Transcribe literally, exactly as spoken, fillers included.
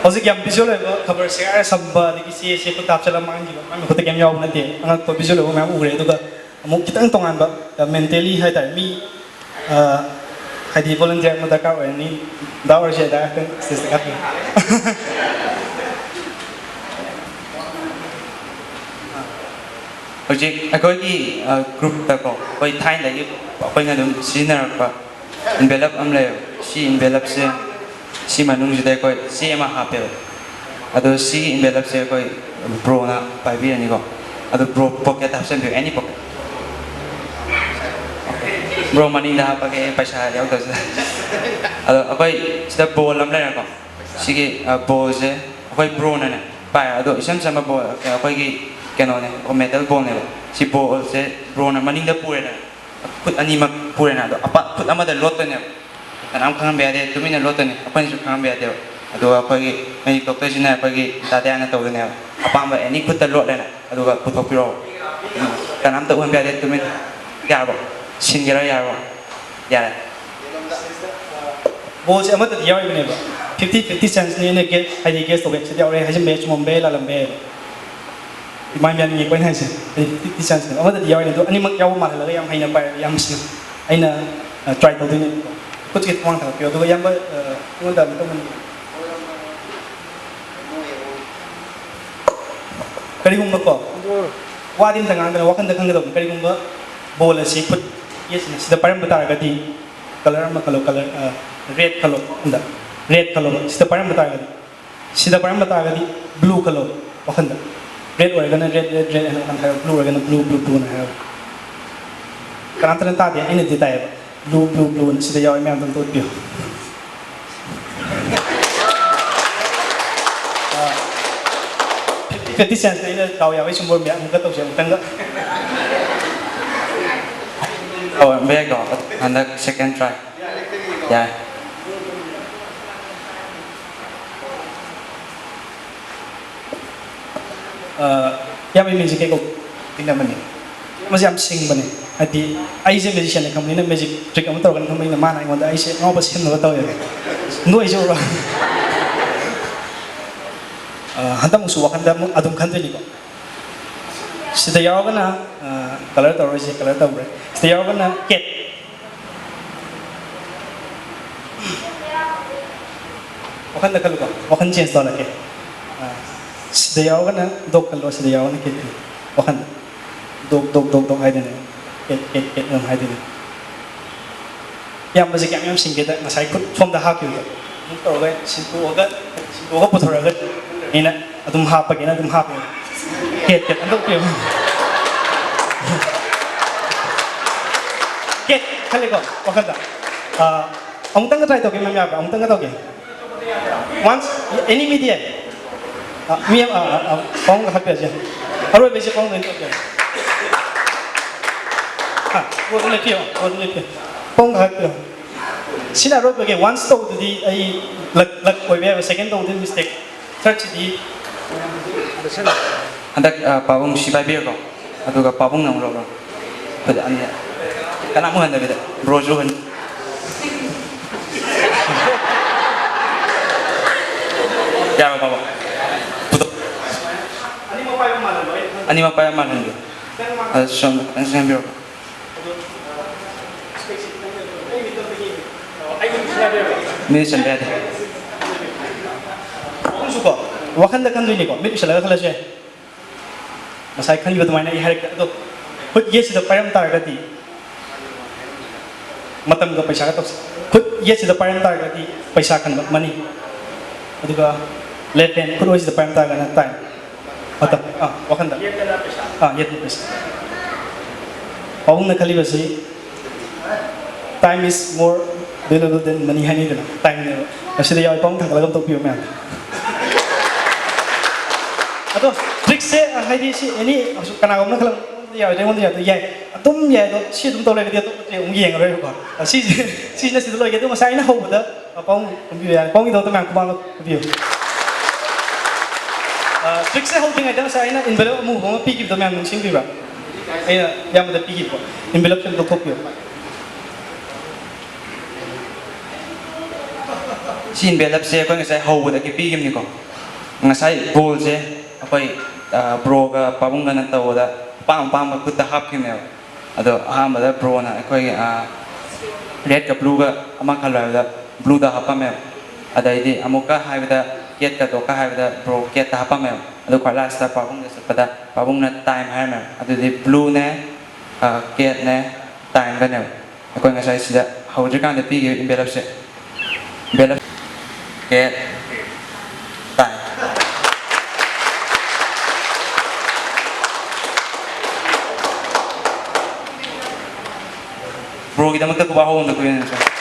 ꯍꯧꯖꯤꯛ ꯌꯥꯝ ꯚꯤꯖꯨꯋꯦꯜ ꯑꯣꯏꯕ ꯈꯕꯔ ꯁꯦꯒꯥꯏꯔ ꯁꯝꯕ, ꯑꯗꯒꯤ ꯆꯦꯁꯦ ꯈꯨꯠ ꯍꯥꯞꯆꯜꯂ ꯃꯥꯡꯈꯤꯕ, ꯃꯥꯏ ꯃꯈꯨꯠꯇ ꯀꯩꯝ ꯌꯥꯎꯕ ꯅꯠꯇꯦ꯫ ꯑꯉꯛꯄ ꯚꯤꯖꯨꯋꯦꯜ ꯑꯣꯏꯕ ꯃꯌꯥꯝ ꯎꯔꯦ꯫ ꯑꯗꯨꯒ ꯑꯃꯨꯛ ꯈꯤꯇꯪ ꯇꯣꯉꯥꯟꯕ, ꯃꯦꯟꯇꯦꯂꯤ ꯍꯥꯏꯇꯥꯔꯦ, ꯃꯤ, ꯑ, ꯍꯥꯏꯗꯤ ꯚꯣꯂꯨꯟꯇꯤꯌꯔ ꯑꯃ ꯗꯔꯀꯥꯔ ꯑꯣꯏꯔꯅꯤ꯫ ꯗꯥ ꯑꯣꯏꯔꯁꯦ, ꯗꯥ ꯈꯤꯇꯪ ꯁ꯭ꯇꯦꯖꯇ ꯀꯥꯈꯠꯄꯤꯌꯨ꯫ ꯍꯧꯖꯤꯛ ꯑꯩꯈꯣꯏꯒꯤ, ꯑ, ꯒ꯭ꯔꯨꯞꯇꯀꯣ, ꯑꯩꯈꯣꯏ ꯊꯥꯏꯅꯗꯒꯤ ꯑꯩꯈꯣꯏꯅ ꯑꯗꯨꯝ ꯁꯤꯖꯤꯟꯅꯔꯛꯄ ꯏꯟꯚꯦꯂꯞ ꯑꯃ ꯂꯩꯌꯦꯕ꯫ ꯁꯤ ꯏꯟꯚꯦꯂꯞꯁꯦ, ꯁꯤ ꯃꯅꯨꯡꯁꯤꯗ ꯑꯩꯈꯣꯏ ꯆꯦ ꯑꯃ ꯍꯥꯞꯄꯦꯕ꯫ ꯑꯗꯣ ꯁꯤꯒꯤ ꯏꯟꯚꯦꯂꯞꯁꯦ ꯑꯩꯈꯣꯏ ꯕ꯭ꯔꯣꯅ ꯄꯥꯏꯕꯤꯔꯅꯤꯀꯣ꯫ ꯑꯗꯣ ꯕ꯭ꯔꯣ ꯄꯣꯀꯦꯠꯇ ꯍꯥꯞꯆꯤꯟꯕꯤꯌꯨ, ꯑꯦꯅꯤ ꯄꯣꯀꯦꯠ꯫ ꯕ꯭ꯔꯣ ꯃꯅꯤꯡꯗ ꯍꯥꯞꯄꯒꯦ, ꯄꯩꯁꯥ ꯌꯥꯎꯗꯕꯁꯤꯗ꯫ ꯑꯗꯣ ꯑꯩꯈꯣꯏ ꯁꯤꯗ ꯕꯣꯜ ꯑꯃ ꯂꯩꯔꯦꯀꯣ꯫ ꯁꯤꯒꯤ, ꯑ, ꯕꯣꯜꯁꯦ ꯑꯩꯈꯣꯏ ꯕ꯭ꯔꯣꯅꯅꯦ ꯄꯥꯏꯔꯦ꯫ ꯑꯗꯣ ꯏꯆꯝ ꯆꯝꯕ ꯕꯣꯜ, ꯑꯩꯈꯣꯏꯒꯤ ꯀꯩꯅꯣꯅꯦ, ꯃꯦꯇꯜ ꯕꯣꯜꯅꯦꯕ꯫ ꯁꯤ ꯕꯣꯜꯁꯦ ꯕ꯭ꯔꯣꯅ ꯃꯅꯤꯡꯗ ꯄꯨꯔꯦꯗꯅ, ꯈꯨꯠ ꯑꯅꯤꯃꯛ ꯄꯨꯔꯦꯅ, ꯑꯗꯣ ꯑꯄꯥ-, ꯈꯨꯠ ꯑꯃꯗ ꯂꯣꯠꯇꯣꯏꯅꯦꯕ꯫ ꯀꯅꯥꯝ ꯈꯪꯍꯟꯕ ꯌꯥꯗꯦ, ꯇꯨꯃꯤꯟꯅ ꯂꯣꯠꯇꯣꯏꯅꯦ, ꯑꯩꯈꯣꯏꯅꯁꯨ ꯈꯪꯍꯟꯕ ꯌꯥꯗꯦꯕ꯫ ꯑꯗꯨꯒ ꯑꯩꯈꯣꯏꯒꯤ ꯃꯦꯖꯤꯛ ꯗꯣꯛꯇꯔꯁꯤꯅ ꯑꯩꯈꯣꯏꯒꯤ ꯗꯥꯗꯥꯅ ꯇꯧꯗꯣꯏꯅꯦꯕ꯫ ꯑꯄꯥꯝꯕ ꯑꯦꯅꯤ ꯈꯨꯠꯇ ꯂꯣꯠꯂꯦꯅ, ꯑꯗꯨꯒ ꯄꯨꯊꯣꯛꯄꯤꯔꯛꯑꯣ꯫ ꯎꯝ, ꯀꯅꯥꯝꯇ ꯎꯍꯟꯕ ꯌꯥꯗꯦ, ꯇꯨꯃꯤꯟ꯫ ꯌꯥꯔꯕꯣ? ꯁꯤꯟꯒꯦꯔꯥ ꯌꯥꯔꯕꯣ? ꯌꯥꯔꯦ꯫ ꯕꯣꯜꯁꯦ ꯑꯃꯠꯇꯗꯤ ꯌꯥꯎꯔꯤꯕꯅꯦꯕ꯫ ꯐꯤꯐꯇꯤ ꯐꯤꯐꯇꯤ ꯆꯥꯟꯁꯅꯤ ꯑꯩꯅ ꯒꯦ-, ꯍꯥꯏꯗꯤ ꯒꯦꯁ ꯇꯧꯒꯦ꯫ ꯁꯤꯗ ꯌꯥꯎꯔꯦ ꯍꯥꯏꯖꯟꯕ ꯌꯥꯏ, ꯆꯨꯝꯃꯝꯕ ꯌꯥꯏ, ꯂꯥꯜꯂꯝꯕ ꯌꯥꯏ꯫ ꯏꯃꯥ ꯏꯃꯥ ꯌꯦꯡꯉꯦꯀꯣ ꯑꯩꯅ ꯍꯥꯏꯁꯦ꯫ ꯍꯥꯏꯗꯤ ꯐꯤꯐꯇꯤ ꯐꯤꯐꯇꯤ ꯆꯥꯟꯁꯅꯦ꯫ ꯑꯃꯗꯗꯤ ꯌꯥꯎꯔꯤꯅꯦ, ꯑꯗꯣ ꯑꯅꯤꯃꯛ ꯌꯥꯎꯕ ꯃꯥꯜꯍꯜꯂꯒ ꯌꯥꯝ ꯍꯩꯅ ꯄꯥꯏꯔꯦ, ꯌꯥꯝ ꯁꯤꯅ꯫ ꯑꯩꯅ, ꯑ, ꯇ꯭ꯔꯥꯏ ꯇꯧꯗꯣꯏꯅꯦ꯫ ꯈꯨꯠꯁꯦ ꯈꯤꯇꯪ ꯋꯥꯡꯊꯔꯛꯄꯤꯌꯣ꯫ ꯑꯗꯨꯒ ꯏꯌꯥꯝꯕ, ꯑ, ꯑꯩꯉꯣꯟꯗ ꯑꯃꯨꯛꯇꯪ ꯀꯔꯤꯒꯨꯝꯕꯀꯣ, ꯋꯥꯗꯤ ꯑꯝꯇ ꯉꯥꯡꯗꯅ ꯋꯥꯈꯟꯗ ꯈꯟꯒꯗꯧꯕꯅꯤ꯫ ꯀꯔꯤꯒꯨꯝꯕ ꯕꯣꯜ ꯑꯁꯤ ꯈꯨꯠ ꯌꯦꯠꯁꯤꯅ ꯁꯤꯗ ꯄꯥꯏꯔꯝꯕ ꯇꯥꯔꯒꯗꯤ, ꯀꯂꯔ ꯑꯃ ꯈꯜꯂꯣ, ꯀꯂꯔ, ꯑ, ꯔꯦꯗ ꯈꯜꯂꯣ, ꯋꯥꯈꯟꯗ ꯔꯦꯗ ꯈꯜꯂꯣ꯫ ꯁꯤꯗ ꯄꯥꯏꯔꯝꯕ ꯇꯥꯔꯒꯗꯤ, ꯁꯤꯗ ꯄꯥꯏꯔꯝꯕ ꯇꯥꯔꯒꯗꯤ ꯕ꯭ꯂꯨ ꯈꯜꯂꯣ ꯋꯥꯈꯟꯗ꯫ ꯔꯦꯗ ꯑꯣꯏꯔꯒꯅ ꯔꯦꯗ, ꯔꯦꯗ, ꯔꯦꯗ ꯍꯥꯏꯅ ꯋꯥꯈꯜ ꯍꯥꯏꯔꯣ, ꯕ꯭ꯂꯨ ꯑꯣꯏꯔꯒꯅ ꯕ꯭ꯂꯨ, ꯕ꯭ꯂꯨ, ꯕ꯭ꯂꯨ ꯍꯥꯏꯅ ꯍꯥꯏꯔꯣ꯫ ꯀꯅꯥꯝꯇꯅ ꯇꯥꯗꯦ, ꯑꯩꯅꯗꯤ ꯇꯥꯏꯌꯦꯕ꯫ ꯕ꯭ꯂꯨ, ꯕ꯭ꯂꯨ, ꯕ꯭ꯂꯨ ꯑꯅ ꯁꯤꯗ ꯌꯥꯎꯔꯤ ꯃꯌꯥꯝꯗꯣ ꯑꯝꯇ ꯎꯠꯄꯤꯌꯨ꯫ ꯐꯤꯐꯇꯤ ꯆꯥꯟꯁꯅꯦ, ꯑꯩꯅ ꯗꯥꯎ ꯌꯥꯕꯩ ꯁꯨꯝ ꯕꯣꯔ ꯃꯌꯥꯝ ꯑꯃꯨꯛꯀ ꯇꯧꯁꯦ ꯑꯃꯨꯛꯇꯪꯒ꯫ ꯑꯣ, ꯕꯦꯛ ꯑꯣ, ꯍꯟꯗꯛ ꯁꯦꯀꯦꯟ ꯇ꯭ꯔꯥꯏ꯫ ꯌꯥꯏ꯫ ꯑ, ꯏꯌꯥꯝꯕꯒꯤ ꯃꯤꯡꯁꯦ ꯀꯩ ꯀꯧ? ꯏꯅꯃꯅꯤ꯫ ꯃꯁꯤ ꯌꯥꯝ ꯁꯤꯡꯕꯅꯦ꯫ ꯍꯥꯏꯗꯤ ꯑꯩꯁꯦ ꯃꯦꯖꯤꯁꯤꯌꯥꯟꯅꯦ ꯈꯪꯕꯅꯤꯅ, ꯃꯦꯖꯤꯛ ꯇ꯭ꯔꯤꯛ ꯑꯃ ꯇꯧꯔꯒꯅꯤ ꯈꯪꯕꯅꯤꯅ, ꯃꯥꯅ ꯑꯩꯉꯣꯟꯗ ꯑꯩꯁꯦ ꯑꯉꯥꯎꯕ ꯁꯦꯝꯅꯕ ꯇꯧꯋꯦꯕ꯫ ꯅꯣꯏꯁꯦ ꯎꯕ꯭ꯔꯥ? ꯍꯟꯗꯛꯃꯨꯛꯁꯨ ꯋꯥꯈꯟꯗ ꯑꯃꯨꯛ ꯑꯗꯨꯝ ꯈꯟꯗꯣꯏꯅꯤꯀꯣ꯫ ꯁꯤꯗ ꯌꯥꯎꯔꯒꯅ ꯀꯂꯔ ꯇꯧꯔꯣꯏꯁꯦ, ꯀꯂꯔ ꯇꯧꯈ꯭ꯔꯦ꯫ ꯁꯤꯗ ꯌꯥꯎꯔꯒꯅ ꯀꯦꯠ꯫ ꯋꯥꯈꯟꯗ ꯈꯜꯂꯨꯀꯣ, ꯋꯥꯈꯟ ꯆꯦꯟꯖ ꯇꯧꯍꯜꯂꯛꯀꯦ꯫ ꯑꯥ, ꯁꯤꯗ ꯌꯥꯎꯔꯒꯅ ꯗꯣꯛ ꯈꯜꯂꯣ, ꯁꯤꯗ ꯌꯥꯎꯔꯒꯅ ꯀꯦꯠ ꯈꯜꯂꯣ꯫ ꯋꯥꯈꯟꯗ ꯗꯣꯛ ꯗꯣꯛ ꯗꯣꯛ ꯗꯣꯛ ꯍꯥꯏꯗꯣꯏꯅꯦ꯫ ꯀꯦꯠ ꯀꯦꯠ ꯀꯦꯠ ꯑꯗꯨꯝ ꯍꯥꯏꯗꯣꯏꯅꯦ꯫ ꯏꯌꯥꯝꯕꯁꯦ ꯀꯌꯥꯝ ꯌꯥꯝ ꯁꯤꯡꯒꯦꯗ, ꯉꯁꯥꯏ ꯈꯨꯠ ꯁꯣꯝꯗ ꯍꯥꯞꯈꯤꯕꯗꯣ ꯑꯗꯨꯝ ꯇꯧꯔꯒ ꯁꯤꯟꯗꯣꯛꯑꯒ, ꯁꯤꯟꯗꯣꯛꯑꯒ ꯄꯨꯊꯣꯔꯛꯑꯒ ꯑꯩꯅ ꯑꯗꯨꯝ ꯍꯥꯞꯄꯒꯦꯅ ꯑꯗꯨꯝ ꯍꯥꯞꯄꯦ꯫ ꯀꯦꯠ ꯀꯦꯠ ꯑꯝꯇ ꯎꯞꯄꯤꯌꯨ꯫ ꯀꯦꯠ ꯈꯜꯂꯦꯀꯣ ꯋꯥꯈꯜꯗ꯫ ꯑꯥ, ꯑꯃꯨꯛꯇꯪꯒ ꯇ꯭ꯔꯥꯏ ꯇꯧꯒꯦ ꯃꯦꯝ, ꯌꯥꯕ꯭ꯔꯥ? ꯑꯃꯨꯛꯇꯪꯒ ꯇꯧꯒꯦ꯫ Once, any media? ꯑꯥ, ꯃꯤ ꯑꯃ, ꯑꯥ, ꯑꯥ, ꯑꯥ, ꯄꯥꯕꯨꯡꯒ ꯍꯥꯞꯄꯤꯔꯁꯦ꯫ ꯑꯔꯣꯏꯕꯩꯁꯦ ꯄꯥꯕꯨꯡꯗ ꯑꯣꯏꯅ ꯇꯧꯒꯦ꯫ ꯑꯥ, ꯄꯣꯠ ꯑꯗꯨꯝ ꯂꯦꯞꯄꯤꯌꯣ, ꯄꯣꯠ ꯑꯗꯨꯝ ꯂꯦꯞꯄꯤꯌꯣ꯫ ꯄꯥꯕꯨꯡꯒ ꯍꯥꯞꯄꯤꯌꯣ꯫ ꯁꯤꯅ ꯑꯔꯣꯏꯕꯒꯤ꯫ Once ꯇꯧꯕꯗꯨꯗꯤ ꯑꯩ ꯂꯛ, ꯂꯛ ꯑꯣꯏꯕ ꯌꯥꯏꯕ, second ꯇꯧꯕꯗꯤ mistake, third ꯁꯤꯗꯤ꯫ ꯍꯟꯗꯛ, ꯑ, ꯄꯥꯕꯨꯡ ꯁꯤ ꯄꯥꯏꯕꯤꯔꯣꯀꯣ, ꯑꯗꯨꯒ ꯄꯥꯕꯨꯡꯅ ꯑꯃꯨꯛ ꯂꯧꯔꯣ꯫ ꯑꯩꯈꯣꯏꯗ ꯑꯅꯤ, ꯀꯅꯥꯝ ꯎꯍꯟꯗꯕꯤꯗ, ꯕ꯭ꯔꯣꯁꯨ ꯎꯍꯟ-, ꯌꯥꯔꯣ ꯄꯥꯕꯨꯡ? ꯄꯨꯊꯣꯛ-, ꯑꯅꯤꯃꯛ ꯄꯥꯏꯕ ꯃꯥꯜꯍꯟꯕꯤꯌꯨ꯫ ꯑꯗꯨ ꯁꯣꯝꯗ ꯈꯤꯇꯪ ꯆꯪꯕꯤꯔꯣ꯫ ꯃꯤꯅꯤꯠ ꯆꯟꯕ ꯌꯥꯗꯦ꯫ ꯑꯍꯨꯝꯁꯨꯀꯣ, ꯋꯥꯈꯟꯗ ꯈꯟꯗꯣꯏꯅꯤꯀꯣ, ꯃꯤꯠ ꯎꯏꯁꯜꯂꯒ ꯈꯜꯂꯁꯨ ꯌꯥꯏ꯫ ꯉꯁꯥꯏ ꯈꯟꯈꯤꯕ ꯑꯗꯨꯃꯥꯏꯅ ꯑꯩ ꯍꯥꯏꯔꯛꯀꯦ꯫ ꯑꯗꯣ ꯈꯨꯠ ꯌꯦꯠꯁꯤꯗ ꯄꯥꯏꯔꯝ ꯇꯥꯔꯒꯗꯤ ꯃꯇꯝꯒ ꯄꯩꯁꯥꯒ ꯇꯧꯁꯤ꯫ ꯈꯨꯠ ꯌꯦꯠꯁꯤꯗ ꯄꯥꯏꯔꯝ ꯇꯥꯔꯒꯗꯤ ꯄꯩꯁꯥ ꯈꯟꯕ, ꯃꯅꯤ꯫ ꯑꯗꯨꯒ left hand ꯈꯨꯠ ꯑꯣꯏꯁꯤꯗ ꯄꯥꯏꯔꯝ ꯇꯥꯔꯒꯅ time꯫ ꯃꯇꯝ, ꯑꯥ, ꯋꯥꯈꯟꯗ꯫ ꯑꯥ, ꯌꯦꯠꯅ ꯄꯩꯁꯥ꯫ ꯄꯥꯕꯨꯡꯅ ꯈꯜꯂꯤꯕꯁꯤ, "Time is more valuable than money" ꯍꯥꯏꯅꯩꯗꯅ, time ꯅꯦꯕ꯫ ꯑꯁꯤꯗ ꯌꯥꯎꯋꯤ, ꯄꯥꯕꯨꯡ ꯊꯥꯡꯒꯠꯂꯒ ꯑꯝꯇ ꯎꯞꯄꯤꯌꯨ ꯃꯌꯥꯝ꯫ ꯑꯗꯣ trick ꯁꯦ, ꯍꯥꯏꯗꯤ ꯁꯤ any ꯀꯅꯥꯒꯨꯝꯕꯅ ꯈꯜꯂꯝꯕ ꯌꯥꯔꯣꯏꯗ꯭ꯔꯥ, ꯑꯩꯉꯣꯟꯗ ꯌꯥꯔꯣꯏꯗ꯭ꯔꯥ, ꯌꯥꯏ, ꯑꯗꯨꯝ ꯌꯥꯏ꯫ ꯑꯗꯣ ꯁꯤ ꯑꯗꯨꯝ ꯇꯧ ꯂꯩꯔꯗꯤ ꯑꯇꯣꯞꯄꯗꯤ ꯑꯃꯨꯛ ꯌꯦꯡꯉꯔꯣꯏꯕꯀꯣ꯫ ꯁꯤꯁꯦ, ꯁꯤꯅ ꯁꯤꯗ ꯂꯣꯏꯒꯦ꯫ ꯑꯗꯣ ꯉꯁꯥꯏ ꯑꯩꯅ ꯍꯧꯕꯗ ꯄꯥꯕꯨꯡ ꯈꯨꯝꯕꯤꯌꯨ ꯌꯥꯔꯦ꯫ ꯄꯥꯕꯨꯡꯒꯤꯗꯃꯛꯇ ꯃꯌꯥꯝ ꯈꯨꯕꯥꯛ ꯈꯨꯕꯤꯌꯨ꯫ ꯑ, trick ꯁꯦ ꯍꯧꯗ꯭ꯔꯤꯉꯩꯗ ꯉꯁꯥꯏ ꯑꯩꯅ envelope ꯑꯃꯨꯕ ꯑꯃ ꯄꯤꯈꯤꯕꯗꯣ ꯃꯌꯥꯝ ꯅꯤꯡꯁꯤꯡꯕꯤꯕ꯭ꯔꯥ? ꯑꯩꯅ ꯏꯌꯥꯝꯕꯗ ꯄꯤꯈꯤꯕꯗꯣ꯫ Envelope ꯁꯦ ꯂꯧꯊꯣꯛꯄꯤꯌꯨ꯫ ꯁꯤ envelope ꯁꯦ ꯑꯩꯈꯣꯏ ꯉꯁꯥꯏ ꯍꯧꯕꯗꯒꯤ ꯄꯤꯈꯤꯕꯅꯤꯀꯣ꯫ ꯉꯁꯥꯏ ꯕꯣꯜꯁꯦ ꯑꯩꯈꯣꯏ ꯕ꯭ꯔꯣꯒ ꯄꯥꯕꯨꯡꯒꯅ ꯇꯧꯕꯗ ꯑꯄꯥꯝ ꯑꯄꯥꯝꯕ ꯈꯨꯠꯇ ꯍꯥꯞꯈꯤꯕꯅꯦꯕ꯫ ꯑꯗꯣ ꯑꯍꯥꯟꯕꯗ ꯕ꯭ꯔꯣꯅ ꯑꯩꯈꯣꯏꯒꯤ ꯔꯦꯠꯀ ꯕ꯭ꯂꯨꯒ ꯑꯃ ꯈꯜꯂꯣ ꯍꯥꯏꯕꯗ ꯕ꯭ꯂꯨꯗ ꯍꯥꯞꯄꯝꯃꯦꯕ꯫ ꯑꯗꯩꯗꯤ ꯑꯃꯨꯛꯀ ꯍꯥꯏꯕꯗ ꯀꯦꯠꯀ ꯗꯣꯛꯀ ꯍꯥꯏꯕꯗ ꯕ꯭ꯔꯣ ꯀꯦꯠꯇ ꯍꯥꯞꯄꯝꯃꯦꯕ꯫ ꯑꯗꯨ ꯈ꯭ꯋꯥꯏ ꯂꯥꯁꯇ ꯄꯥꯕꯨꯡꯗ ꯆꯠꯄꯗ ꯄꯥꯕꯨꯡꯅ ꯇꯥꯏꯝ ꯍꯥꯏꯔꯝꯃꯦꯕ꯫ ꯑꯗꯨꯗꯤ ꯕ꯭ꯂꯨꯅꯦ, ꯀꯦꯠꯅꯦ, ꯇꯥꯏꯝꯒꯅꯦꯕ꯫ ꯑꯩꯈꯣꯏ ꯉꯁꯥꯏ ꯁꯤꯗ ꯍꯧꯗ꯭ꯔꯤꯀꯥꯟꯗ ꯄꯤꯈꯤꯕ ꯏꯟꯚꯦꯂꯞꯁꯦ, ꯏꯟꯚꯦꯂꯞ, ꯀꯦꯠ, ꯇꯥꯏꯝ꯫ ꯕ꯭ꯔꯣꯒꯤꯗꯃꯛꯇ ꯈꯨꯕꯥꯛ ꯍꯧꯕ ꯑꯝꯇ ꯈꯨꯔꯨꯝꯖꯔꯛꯀꯦ꯫